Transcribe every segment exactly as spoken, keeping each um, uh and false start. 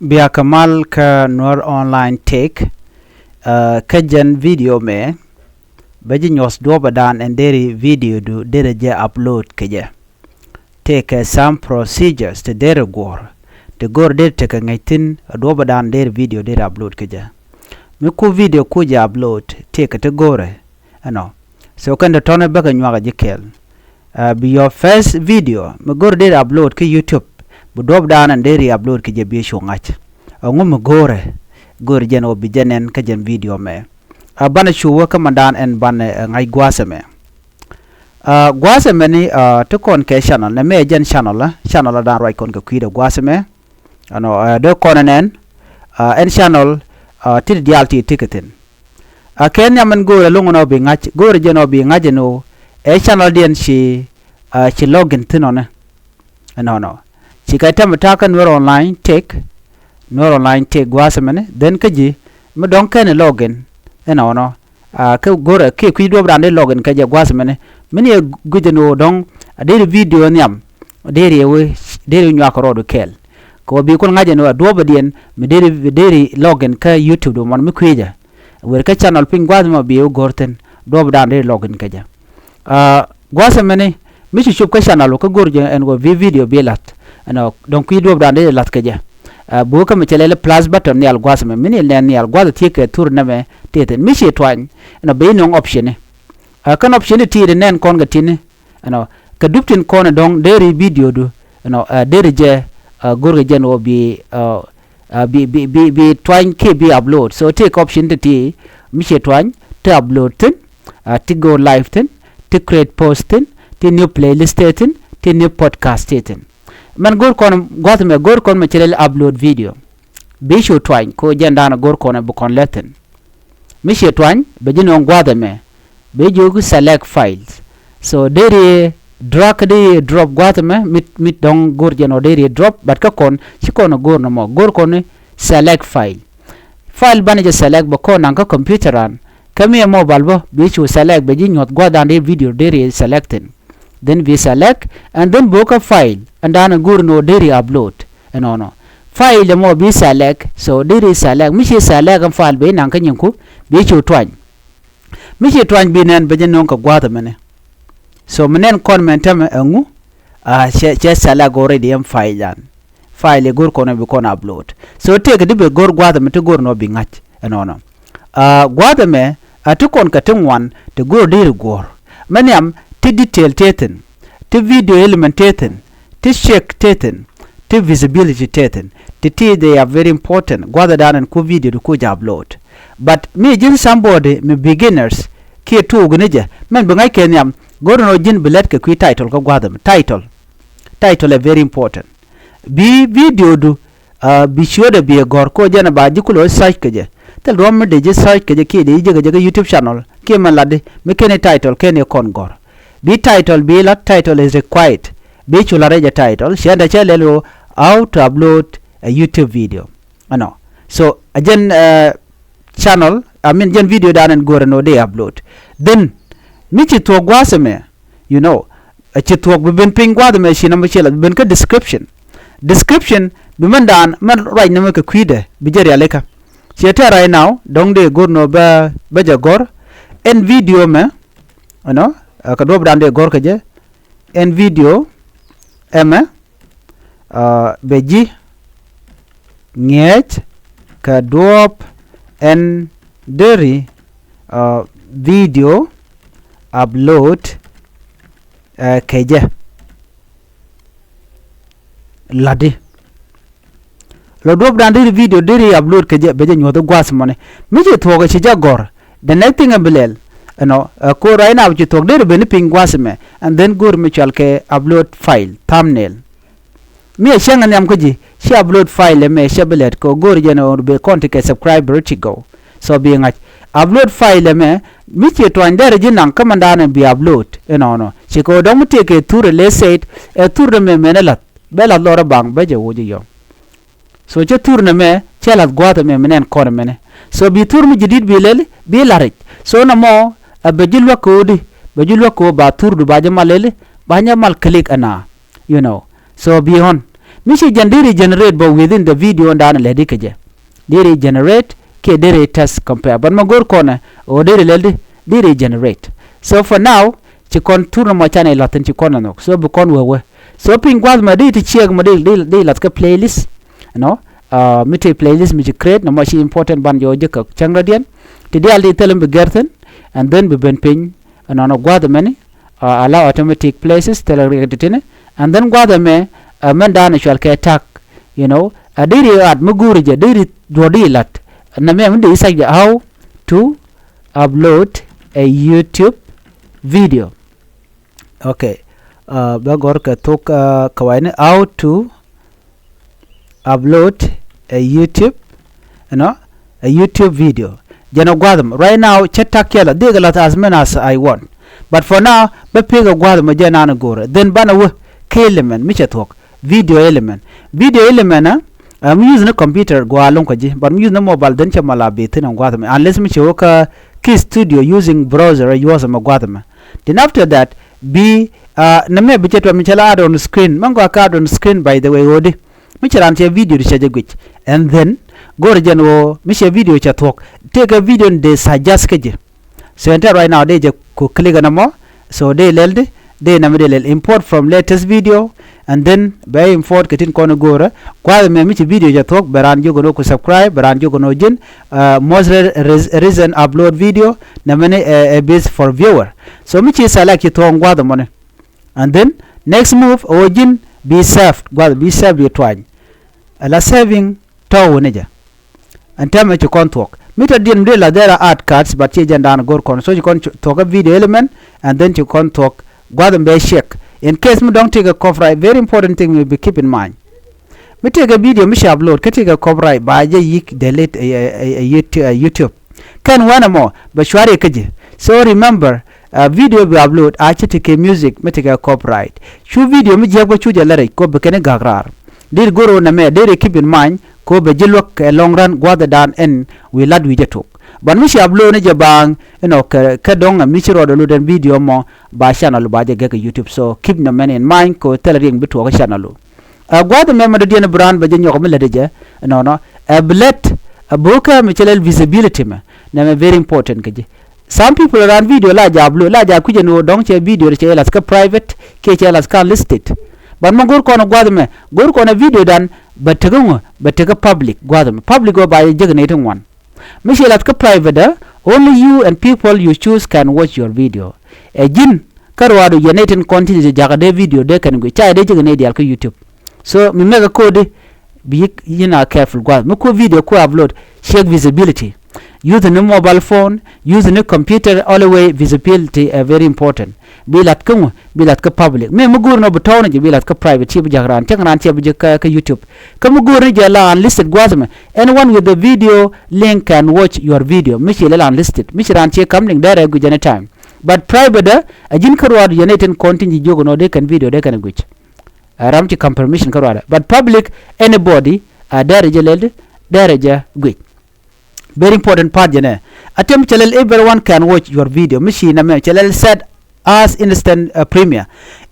Bia kɛ mal kä Nuer Online Tech. Kä jɛn video mɛ bä ji̱ nyuɔ̱th duɔ̱ɔ̱pädan ɛn deri video du deri jɛ upload kɛ jɛ. Tëëkɛ some procedures ti deri guɔ̱ɔ̱r ti go̱o̱r deri tekɛ ŋäc thi̱n duɔ̱ɔ̱pädan deri video deri upload kɛ jɛ. Mi ku video ku jɛ upload tëëkɛ ti go̱o̱rɛ ɛnɔ. So kɛn ti tɔ̱nɛ bäkɛ nyuakɛ ji̱ kɛɛl. Bi your first video mi go̱o̱r deri upload kä YouTube bi duɔ̱ɔ̱pädan ɛn deri upload kɛ jɛ bi cu ŋa̱c. Ɛŋu mi go̱o̱rɛ? Go̱o̱r jɛn ɔ bi jɛ nɛn kä jɛn video mɛ. Banɛ cu wä kä mandan ɛn banɛ ŋa̱c gua̱a̱th ɛmɛ. Gua̱a̱th ɛmɛ ni ti kɔn kɛ channel nɛ mɛ jɛn channel la channel la dan ruac kɔn kɛ kui̱dɛ gua̱a̱th ɛmɛ. Ɛnɔ dee kɔn ɛnɛn ɛn channel ti diaal ti ti kɛ thi̱n. Kɛ nhiam ɛn go̱o̱rɛ lo̱ŋ ɛn ɔ bi ŋa̱c go̱o̱rɛ jɛn ɔ bi ŋa̱c ɛn ɔ ɛ channel diɛn ci ci login thi̱n ɔnɛ. Ɛnɔnɔ ci kɛ tɛm ta̱a̱ kä Nuer Online Tech. Nuer Online Tech gua̱a̱th ɛmɛni then kä ji̱ mi dɔ̱ŋ kɛn login. Ɛnɔnɔ kä go̱rɛ kiɛ kui̱ duɔ̱ɔ̱pdan dee login kɛ jɛ gua̱a̱th ɛmɛni. Min yɛ gui̱c ɛn ɣöö dɔ̱ŋ a deri video nhiam deri wee deri nyuak rɔɔdu kɛɛl. Kɛ wä bi kun ŋa̱c ɛn ɣöö a duɔ̱ɔ̱pädiɛn mi deri deri login kä YouTube du mɔn mi kui̱cä. Wer kä channel piny gua̱a̱th ɛmɛ bi wee go̱r thi̱n duɔ̱ɔ̱pädan deri login kɛ jɛ. Gua̱a̱th ɛmɛni mi ci cop kä channel wä kä go̱r jɛ ɛn ɣöö bi video bi la̱th. Ɛnɔ dɔ̱ŋ kui̱ duɔ̱ɔ̱pdan dee la̱th kɛ jɛ. Bi wä kä mi cɛ lɛl plus button nhial gua̱a̱th ɛmɛ mi ni nɛn nhial gua̱a̱th thiek kɛ thur nɛmɛ ti thi̱n mi ci tuany. Ɛnɔ bi nɔŋ optioni. Kɛn optioni ti di nɛn kɔn kɛ ti̱ni. Ɛnɔ kɛ dup tin kɔn dɔ̱ŋ deri video du. Ɛnɔ deri jɛ go̱r kɛ jɛn ɣöö bi bi bi bi bi tuany kiɛ bi upload so ti kɛ option ti ti mi ci tuany ti upload thi̱n. Ti go live thi̱n ti create post thi̱n ti new playlist ti thi̱n ti new podcast ti thi̱n. Mɛn go̱r kɔn gua̱th mɛ go̱r kɔn mɛ ci lɛl upload video. Bi cu tuany ko jɛn da̱a̱n go̱r kɔn bi kɔn lɛth thi̱n. Mi ci tuany bɛ ji̱ nööŋ gua̱a̱th ɛmɛ. Bɛ jiök select files. So deri drag deri drop gua̱a̱th ɛmɛ mit mit dɔ̱ŋ go̱r jɛn ɔ deri drop but kä kɔn ci kɔn go̱r nɔmɔ go̱r kɔn select file. File banɛ jɛ select bɛ kɔn naŋ kä computer an kä mi ɛ mobile bä bi cu select bɛ ji̱ nyuɔ̱th gua̱a̱th dan dee video deri select thi̱n. Then bi select and then bo̱o̱kä file ɛn da̱a̱n go̱r ni ɔ deri upload. Ɛnɔnɔ file ɛmɔ bi select so deri select mi ci select ɛn file bɛ ji̱ naŋ kä nyiŋku bi cu tuany. Mi ci tuany bi nɛn bɛ jɛ no̱o̱ŋ kɛ gua̱a̱th ɛmɛnɛ. So mi nɛn kɔn mɛn tɛmɛ ɛŋu? Cɛ cɛ select already ɛn file dan. File i̱ go̱r kɔn ɛ bi kɔn upload. So tëëkɛ di bɛ go̱r gua̱a̱th ɛmɛ ti go̱r nɔ bi ŋa̱c ɛnɔnɔ. Gua̱a̱th ɛmɛ a ti kɔn kɛ ti ŋuan ti go̱r deri guɔ̱r. Mɛ nhiam ti detail tëë thi̱n. Ti video element tëë thi̱n. Ti check tëë thi̱n. Ti visibility tëë thi̱n. Ti ti they are very important gua̱a̱th ɛ dan ɛn ku video di ku jɛ upload. But mi ji̱n somebody mi beginners kiɛ tuuk ni jɛ mɛn bi ŋa̱c kɛ nhiam go̱r nɔ ji̱n bi lɛt kɛ kui̱ title kä gua̱a̱th ɛmɛ title. Title ɛ very important. Bi video du bi ciötdɛ bi ɛ gɔ̱r ko jɛn ɛ ba ji̱ kulɛ wä search kɛ jɛ. Thil duɔ̱ɔ̱p mi dee ji̱ search kɛ jɛ kiɛ dee ji̱ jek kɛ jɛ kä YouTube channel kiɛ mɛn latdi mi kɛn i̱ title kɛn i̱ kɔn gɔ̱r. Bi title bi lat title is required. Bi cu lat rɛy jɛ title ciɛn dee cɛ lɛl ɣöö how to upload a YouTube video. Ɛnɔ so a jɛn channel I mean jɛn video dan ɛn go̱r ɛn ɣöö dee upload. Then mi ci thuɔ̱k gua̱a̱th ɛmɛ you know. Ci thuɔ̱k bi ben piny gua̱a̱th ɛmɛ ci nɔmɔ ci lath bi ben kä description. Description bi mɛn daan mɛn ruac nɔmɔ kɛ kui̱dɛ bi jɛ rialikä. Ciɛ tɛ̈r right now dɔ̱ŋ dee go̱r nɔ bä bä jɛ gɔ̱r. Ɛn video mɛ ɛnɔ kɛ duɔ̱ɔ̱p daan dee gɔ̱r kɛ jɛ. Ɛn video ɛmɛ bɛ ji̱ ŋi̱eec kɛ duɔ̱ɔ̱p ɛn deri video upload kɛ jɛ. La̱tdi lɔ duɔ̱ɔ̱p dan deri video deri upload kɛ jɛ bɛ jɛ nyuɔ̱th i̱ gua̱a̱th mɔni mi ci thuɔ̱k ci jɛ gɔ̱r. The next thing ɛn bi lɛl ɛnɔ ɛ ko̱r right now ci thuɔ̱k deri ben i̱ piny gua̱a̱th mɛ and then go̱r mi cual kɛ upload file thumbnail. Mi ɛ cäŋ ɛ nhiam kä ji̱ ci upload file ɛmɛ cɛ bi lɛt kɛ ɣöö go̱o̱r jɛn ɛ ɣöö bi kɔn ti kɛ subscriber ti gɔw. So bi ŋa̱c upload file ɛmɛ mi ciɛ tuany dɛrɛ ji̱ naŋ kä mɛn da̱a̱n ɛ bi upload ɛnɔnɔ ci kɛ ɣöö dɔ̱ŋ mi tëëkɛ thurɛ lɛ sɛt ɛ thur ɛmɛ mɛn ɛ la̱th bɛ la̱th lɔrɛ baŋ bä jɛ woc ɛ yɔ̱ŋ. So cä thur nɛmɛ cä la̱th gua̱a̱th ɛmɛ mi nɛn kɔn ɛmɛnɛ. So bi thur mi ji̱ di̱t bi lɛli bi la̱ric. So nɔmɔ ɛ bɛ ji̱ luäk kɛ ɣöö di bɛ ji̱ luäk kɛ ɣöö ba thurdu ba ji̱ mal lɛli ba nyɛ mal click ɛna. You know. So bi ɣɔ̱n Mi ci jɛn deri generate bä within the video in dan lɛ di kɛ jɛ. Deri generate kiɛ deri test compare. But mɛ go̱r kɔnɛ ɣöö deri lɛ di deri generate. So for now ci kɔn tur nɔmɔ canɛ la̱thin ci kɔn a nhɔk. So bi kɔn wee wee. So piny gua̱th mɛ di ti check mɛ di di di la̱th kɛ playlist. You know, uh, mi ti playlist mi ci create nɔmɔ ci important ban jɛ wä jɛ kɛ cäŋ rɔ̱diɛn. Ti diaal di thil in bi gɛr thin and then bi ben piny. Ɛnɔnɔ gua̱th ɛmɛni, uh, allow automatic places thilɛ riɛk ti̱ti̱ni. And then gua̱th ɛmɛ, uh, mɛn da̱a̱n cual kɛ tag, you know, a deri at mi guuri jɛ deri duɔ̱ɔ̱r di lat. Nɛmɛ mi deri sac jɛ how to upload a YouTube video. Okay. Uh, bɛ gɔr kɛ thok, uh, kɛ wayni how to upload a YouTube, you know, a YouTube video. Jɛn a gua̱th mɛ right now cɛ tak kiɛlɛ dhikɛ lath as many as I want. But for now bä pek a gua̱th mɛ jɛ nan go̱rɛ then banɛ wä kɛ element mi cɛ thuɔ̱k video element. Video element a, uh, mi use ni computer gua lɔŋ kä ji̱, but mi use ni mobile then cɛ mala bi thin a gua̱th mɛ unless mi cɛ wä kä ki studio using browser a yuɔth mɛ gua̱th mɛ. Then after that bi, uh, nɛ mɛ bi cɛ tuam mi cɛ la add on screen mɛ gua ka add on screen by the way ɣöö di mi ci raan cɛ video di cɛ jɛ guic. And then go̱r jɛn ɣöö mi cɛ video cɛ thuɔ̱k tëëkɛ video ni dee suggest kä ji̱. So ɛn tɛ right now dee jɛ ku click ɛn ɛmɔ. So dee lɛl di dee nɛmɛ dee lɛl import from latest video. And then bɛ import kɛ tin kɔn go̱rä gua̱a̱th mɛ mi ci video cɛ thuɔ̱k bɛ raan jiök ɛn ɣöö ku subscribe bɛ raan jiök ɛn ɣöö ji̱n, uh, most re- res- recent upload video nɛmɛ ni ɛ ɛ base for viewer. So mi ci select ci thuɔ̱k gua̱a̱th ɛmɔni. And then next move ɛ ɣöö ji̱n bi saved gua̱th bi saved bi tuany. Ala saving tɔ̱ wuni jɛ. Ɛn tɛmɛ ci kɔn thuɔ̱k mi tɔ diɛn mi dee la there are add cards but ci jɛn daan go̱r kɔn so ci kɔn thuɔ̱k kä video element. And then ci kɔn thuɔ̱k gua̱th ɛn bɛ check in case mi dɔ̱ŋ tekɛ copyright very important thing will be keep in mind. Mi tekɛ video mi ci upload kä tekɛ copyright ba jɛ yik delete ɛ ɛ ɛ YouTube. Kɛn wanɛ mɔ bɛ cuari kä ji̱. So remember, uh, video bi upload a ci ti kɛ music mi ti kɛ copyright. Cu video mi jiäk bä cu jɛ lɛ rɛc kop bi kɛn i̱ gak raar. Deri goro nɛ mɛ deri keep in mind kop bɛ ji̱ luäk kɛ long run gua̱dhɛ dan ɛn wi̱i̱ lat wi̱i̱ jɛ tok. But mi ci upload ni jɛ baaŋ inɔ kɛ kɛ dɔŋ ɛ mi ci rɔɔdɛ lut ɛn video mɔ ba channel ba jɛ gɛk kɛ YouTube. So keep nɛ mɛn in mind kop thilɛ riɛŋ bi tuɔɔk kä channel. Ɛ gua̱a̱th ɛmɛ mɛ dɔ̱diɛn bi raan bɛ jɛ nyɔk mi lätdɛ jɛ. Ɛnɔnɔ ɛ bi lät ɛ bo̱o̱kä mi cɛ lɛl visibility mɛ nɛ mɛ very important kä ji̱. Some people raan video la jaap lo̱ la jaap kui̱cɛ ni ɣöö dɔ̱ŋ cɛ video cɛ lath kä private kiɛ cɛ lath kä unlisted. But mɛ go̱r kɔn ɛ gua̱a̱th ɛmɛ go̱r kɔn ɛ video dan bɛ tekä ŋuɔ bɛ tekä public gua̱a̱th ɛmɛ public ɣöö ba jɛ jek nɛy ti ŋuan. Mi ci lath kä private ɛ only you and people you choose can watch your video. Ɛ ji̱n kä ruaadu yɛn nɛy tin kɔn tin ci jakä dee video dee kɛn guic ca dee jek nɛy diaal kä YouTube. So mi mɛk ɛ ko̱o̱di bi yik yin a careful gua̱th mi kuɔ video kuɔ upload check visibility. Use ni mobile phone, use ni computer, always visibility ɛ very important. Bi lath kä ŋu bi lath kä public mi mi go̱o̱r ni ɔ bi tɔɔni jɛ bi lath kä private ci bi jakä raan cäŋ raan ci bi jɛ kä YouTube. Kä mi go̱o̱r ni jɛ la unlisted gua̱th mɛ anyone with the video link can watch your video mi ci lɛ la unlisted mi ci raan ci kam link dee rɛ guic anytime. But private ɛ a ji̱n kä ruaadu yɛn nɛy tin kɔn tin ci jiök nɔ dee kɛn video dee kɛn guic. Ɛ ram ci kam permission kä ruaadɛ but public anybody a dɛrɛ jɛ lɛl di dɛrɛ jɛ guic. Very important part jɛ nɛ a tem cɛ lɛl everyone can watch your video mi ci na mɛ cɛ lɛl set as instant, uh, premiere.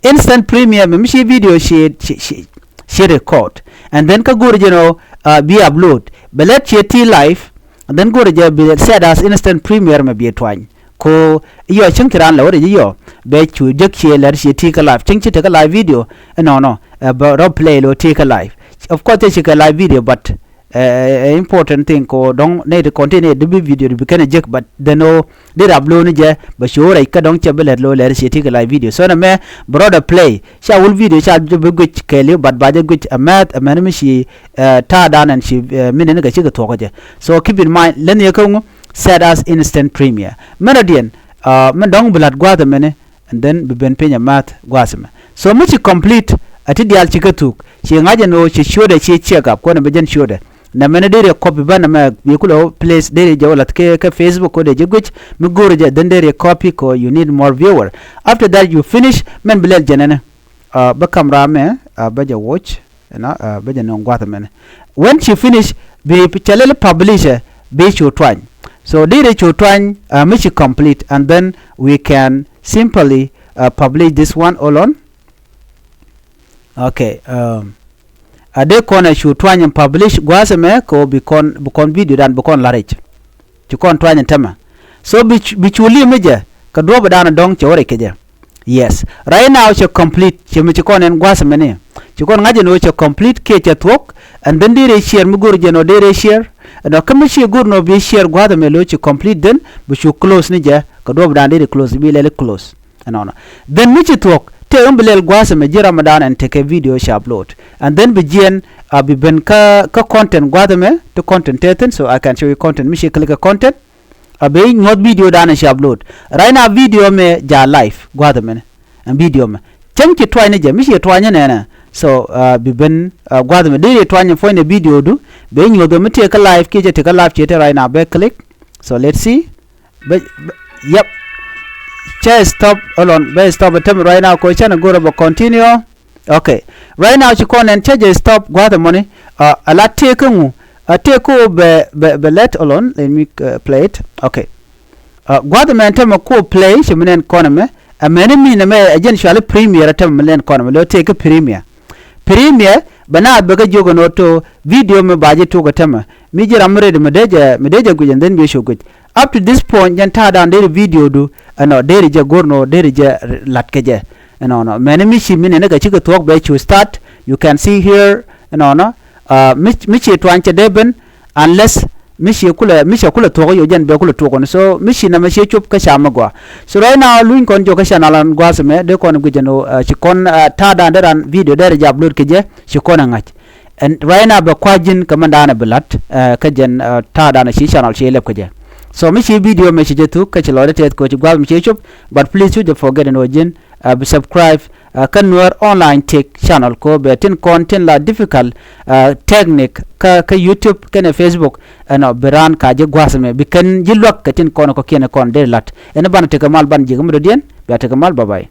Instant premiere mɛ mi ci video ci ci ci ci record and then kä go̱r jɛ nɔ, uh, bi upload bɛ lɛt ci ti live. And then go̱r jɛ bi set as instant premiere mɛ bi twany. Ko yɔ cieŋ ci raan lɛ wä rɛ ji̱ yɔ bɛ cu jek cie lɛr cie ti kä live cieŋ ci te kä live video. Ɛnɔnɔ ɛ bɛ rɔ play lo ti kä live. Of course cɛ ci kɛ live video but ɛ important thing ko dɔŋ nɛy ti content nɛy di bi video di bi kɛn ɛ jek but then o di rap lo ni jɛ bɛ cu rɛc kä dɔŋ cɛ bi lɛt lo lɛr cie ti kä live video so nɛ mɛ bɛ rɔ dɛ play ca wul video ca jɛ bi guic kɛɛliw but ba jɛ guic ɛ mɛth ɛ mɛn mi ci ɛ ta̱a̱ dan ɛn ci ɛ min ni kɛ ci kɛ thuɔk kä jɛ. So keep in mind lɛn yɛ kä ŋu set as instant premiere. Mɛn rɔ diɛn, uh, mɛn dɔ̱ŋ bi la̱t gua̱a̱th ɛmɛni and then bi ben piny ɛ ma̱th gua̱a̱th ɛmɛ. So mi ci complete ɛ ti diaal ci kä thuk ci ŋa̱c ɛn ɣöö ci ciötdɛ ci check up kuɔn ɛ bi jɛn ciötdɛ. Nɛ mɛn dee riɛ copy bä nɛ mɛ bi kulɛ place dee riɛ jɛ wä la̱th kɛ kɛ Facebook kɛ dee ji̱ guic mi go̱o̱r jɛ then dee riɛ copy kɛ you need more viewer. After that you finish mɛn bi lɛl jɛn ɛnɛ. Uh, bä kam ram mɛ, uh, bä jɛ watch. Ɛnɔ, uh, bä jɛ nöŋ gua̱th ɛmɛnɛ. When ci finish bi cɛ lɛl publish ɛ bi cu twany. So dee rɛ cu twany, uh, mi ci complete and then we can simply, uh, publish this one all on. Okay, um, A dee kɔn ɛ cu tuany in publish gua̱a̱th ɛmɛ kɛ ɣöö bi kɔn, bi kɔn video dan bi kɔn la̱r i̱c. Ci kɔn tuany in tämɛ. So bi cu, bi cu li̱em i̱ jɛ kɛ duɔ̱ɔ̱p dan dɔ̱ŋ cɛ wä rɛc kɛ jɛ. Yes. Right now cɛ complete, cɛ mi ci kɔn ɛn gua̱a̱th ɛmɛ ni. Ci kɔn ŋa̱c ɛn ɣöö cɛ complete kiɛ cɛ thuɔ̱k. And then dee rɛy share mi go̱r jɛ nɔ dee rɛy share. Ɛnɔ kä mi ci go̱r nɔ bi share gua̱a̱th ɛmɛ lo̱ ci complete then bi cu close ni jɛ kɛ duɔ̱ɔ̱p dan dee rɛy close bi lɛli close. Ɛnɔnɔ. Then mi ci thuɔ̱k tëë ɣän bi lɛl gua̱a̱th ɛmɛ ji̱ Ramadan ɛn tekɛ video ca upload. And then bi jiɛn a bi ben kä, kä content gua̱a̱th ɛmɛ ti content tëë thi̱n, so I can show you content. Mi ci click ɛ content a bi nyuɔ̱th video dan ɛ ca upload. Right now video ɛmɛ ja live gua̱a̱th ɛmɛ ni. Ɛn video ɛmɛ cäŋ ci tuany ni jɛ, mi ci tuany ni nɛnɛ. So a bi ben a gua̱a̱th ɛmɛ dee ri tuany ni puɔ̱ny ni video du. Bi nyuɔ̱th ɛmɛ tëë kä live kiɛ cɛ tëë kä live ciɛ tëë right now bɛ click. So let's see. Bɛ, bɛ, yep. Cɛ stop, hold on. Bɛ stop a tämɛ right now kɛ ɣöö cɛn a go̱rɛ bɛ continue. Okay. Right now ci kɔn ɛn cɛ jɛ stop gua̱a̱th ɛmɔni. A la tëë kä ŋu? A tëë kä ɣöö bɛ, bɛ, bɛ lɛt, hold on. Let me play it. Okay. A gua̱a̱th ɛmɛ ɛn tämɛ kɛ ɣöö play ci mi nɛn kɔn ɛmɛ. Ɛmɛni mi nɛmɛ ɛ jɛn cuali premiere ɛ tämɛ mi nɛn kɔn ɛmɛ lo̱ tëë kä premiere. Premiere bɛ naath bɛ kɛ jiök ɛn ɣöö to video mi ba ji̱ tuk ɛ tämɛ. Mi ji̱ ram mi ret mi dee jɛ, mi dee jɛ guic and then bi cu guic. Up to this point jɛn ta̱a̱dan deri video du ɛnɔ deri jɛ go̱r nɔ deri jɛ la̱t kɛ jɛ. Ɛnɔnɔ mɛni mi ci mi nɛni kɛ cikɛ thuɔ̱k bɛ cu start. You can see here ɛnɔnɔ. Mi ci tuany cɛ dee ben unless mi ci kulɛ, mi cɛ kulɛ thuɔ̱k yo̱ jɛn bɛ kulɛ tuɔk ɛn. So mi ci nɛmɛ ci cop kä ca mi gɔaa. So right now luny kɔn jɔk kä channel an gua̱a̱th ɛmɛ dee kɔn guic ɛn ɣöö ci kɔn ta̱a̱dan dee ran video deri jɛ upload kɛ jɛ ci kɔn ɛ ŋa̱c. And right now bɛ kua̱c ji̱n kɛ mɛn da̱a̱n ɛ bi la̱t kä jɛn ta̱a̱ da̱a̱n ɛ ci channel ci lɛp kɛ jɛ. So mi ci video mɛ ci jɛ thuk kä ci lɔcdä tɛth kɛ ɣöö ci gua̱a̱th mi ci cop. But please cu jɛ forget ɛn ɣöö ji̱n bi subscribe kä Nuer Online Tech channel kɛ ɣöö bɛ tin kɔn tin la difficult technique kä, kä YouTube kɛnɛ Facebook. Ɛnɔ bi raan ka ji̱ gua̱a̱th ɛmɛ bi kɛn ji̱ luäk kɛ tin kɔn kɔ̱kiɛn kɔn dee la̱t. Ɛn banɛ tekɛ mal ban ji̱ kä mi dɔ̱diɛn bia tekɛ mal, bye bye.